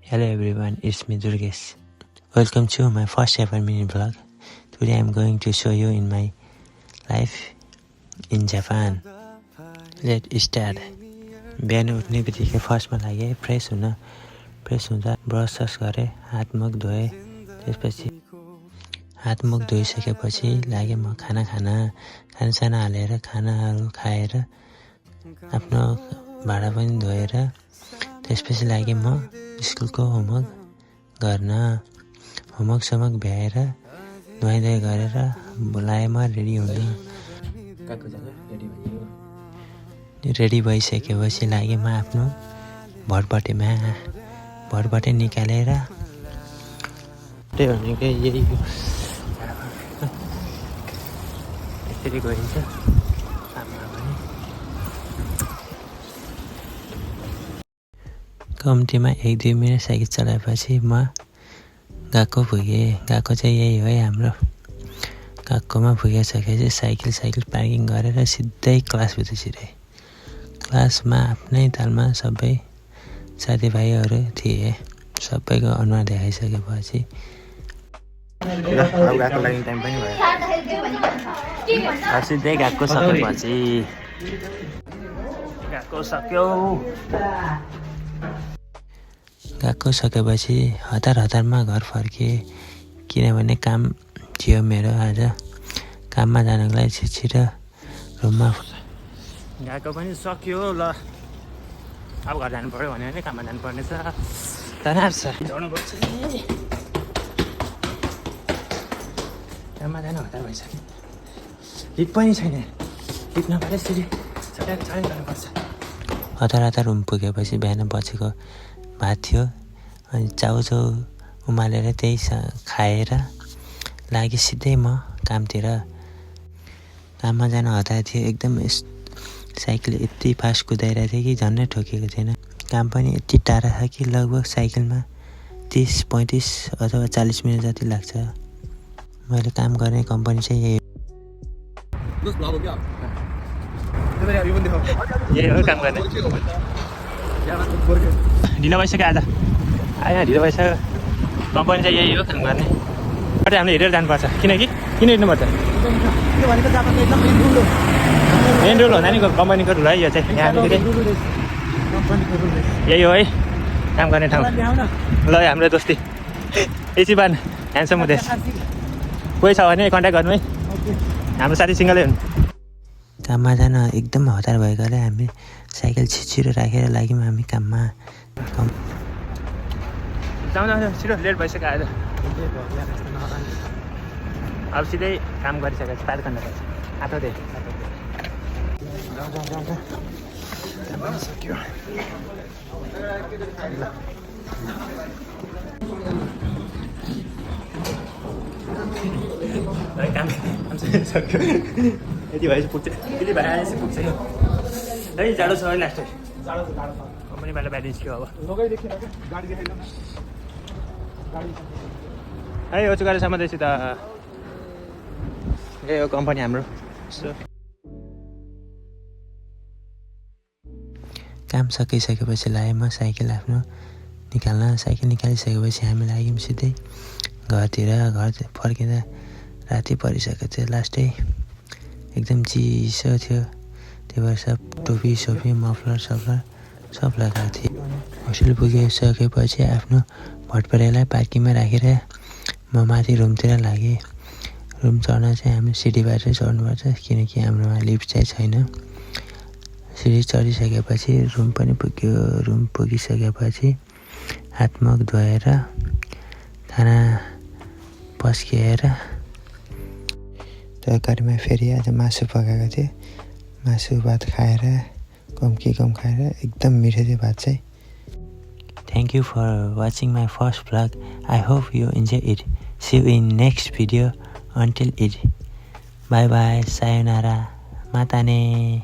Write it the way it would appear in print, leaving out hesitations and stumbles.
Hello everyone, it's me Durgesh. Welcome to my first ever mini vlog. Today I'm going to show you in my life in Japan. Let's start. बिहान उठ्ने बित्तिकै फर्स्टमा लागे fresh हुँदा brush गरे, हात मुख धोए। त्यसपछि हात मुख धोइसकेपछि लागे म खानासाना हालेर खानाहरू खाएर आफ्नो भाँडा पनि धोएर त्यसपछि लागे म स्कुलको होमवर्क गर्न। होमवर्क भ्याएर नुहाइधुवाइ गरेर बोलाए म रेडी हुन। रेडी भइसकेपछि लागे म आफ्नो भटबटे निकालेर त्यही भनेकै यही हो। यसरी गरिन्छ काममा पनि। कम्तीमा 1-2 मिनट साइकल चलाएपछि म गएको चाहिँ यही हो है हाम्रो। गएकोमा पुगिसकेपछि साइकल पार्किङ गरेर सिधै क्लासभित्र छिरे। क्लासमा आफ्नै तालमा सबै साथीभाइहरू थिए। सबैको अनुहार देखाइसकेपछि गएको लागि टाइम पनि भयो। सिधै गएको सकेपछि हतारमा घर फर्किएँ, किनभने काम थियो मेरो आज। काममा जानको लागि छिटो रुममा गएको पनि सक्यो। ल अब घर जानु पर्यो भने काममा जानुपर्ने छ। तनाव छ, जानुपर्छ। काममा जानु हतार भइसक्यो। लिफ्ट पनि छैन, लिफ्ट नपाए यसरी चढाइ गर्नुपर्छ। हतार रुम पुगेपछि बिहान बसेको भात थियो, अनि चाउचाउ उमालेर त्यही खाएर लागि सिधै म कामतिर। काममा जान हतार थियो एकदम। साइकल यति फास्ट कुदाइरहेको थियो कि झन्डै ठोकेको थिएन। काम पनि यति टाढा छ कि लगभग साइकलमा 30-35 अथवा 40 मिनट जति लाग्छ। मैले काम गर्ने कम्पनी चाहिँ यही हो काम गर्ने। ढिलो भइसक्यो आज ढिलो भइसक्यो। कम्पनी चाहिँ यही हो काम गर्ने। हामीले हेरेर जानुपर्छ। किन हिँड्नुपर्छ? मेन रोल हुँदा नि कम्पनीको रुल है यो चाहिँ। यही हो है काम गर्ने ठाउँ। ल हाम्रो दोस्ती एचिबान ह्यान्डसम हुँदैछ। कोही छ भने कन्ट्याक्ट गर्नु है। हाम्रो साथी सिङ्गलै हुन्। काममा जान एकदम हतार भएकोले हामी साइकल छिटो राखेर लाग्यौँ हामी काममा। जाउँ छिटो, लेट भइसक्यो आज। अब सिधै काम गरिसकेपछि पार गर्न पर्छ। आठो दे सक्यो। काम सक्यो। यति भएपछि पुग्छ, यति भएपछि पुग्छ है। जाडो छ है लास्ट। कम्पनीबाट बाहिर निस्क्यो। अब है हो चुकालेसम्म त्यसै त यही हो कम्पनी हाम्रो। काम सकिसकेपछि लाग्यो म साइकल आफ्नो निकाल्न। साइकल निकालिसकेपछि हामी लाग्यौँ सिधै घरतिर। घर फर्किँदा राति परिसकेको थियो। लास्टै एकदम चिसो थियो। त्यही भएर सब टोपी मफलर सब लगाएको थिएँ। होस्टेल पुगिसकेपछि आफ्नो भटपारेलाई पार्किङमा राखेर म माथि रुमतिर लागेँ। रुम चढ्न चाहिँ हामी सिडीबाट चढ्नुपर्छ, किनकि हाम्रोमा लिफ्ट चाहिँ छैन। सिडी चढिसकेपछि रुम पनि पुग्यो। रुम पुगिसकेपछि हातमुख धोएर खाना पस्किएर तरकारीमा फेरि आज मासु पकाएको थियो। मासु भात खाएर कम खाएर एकदम मिठो थियो भात चाहिँ। Thank you for watching my first vlog. I hope you enjoy it. See you in next video. Until it. Bye bye. Sayonara. Matane.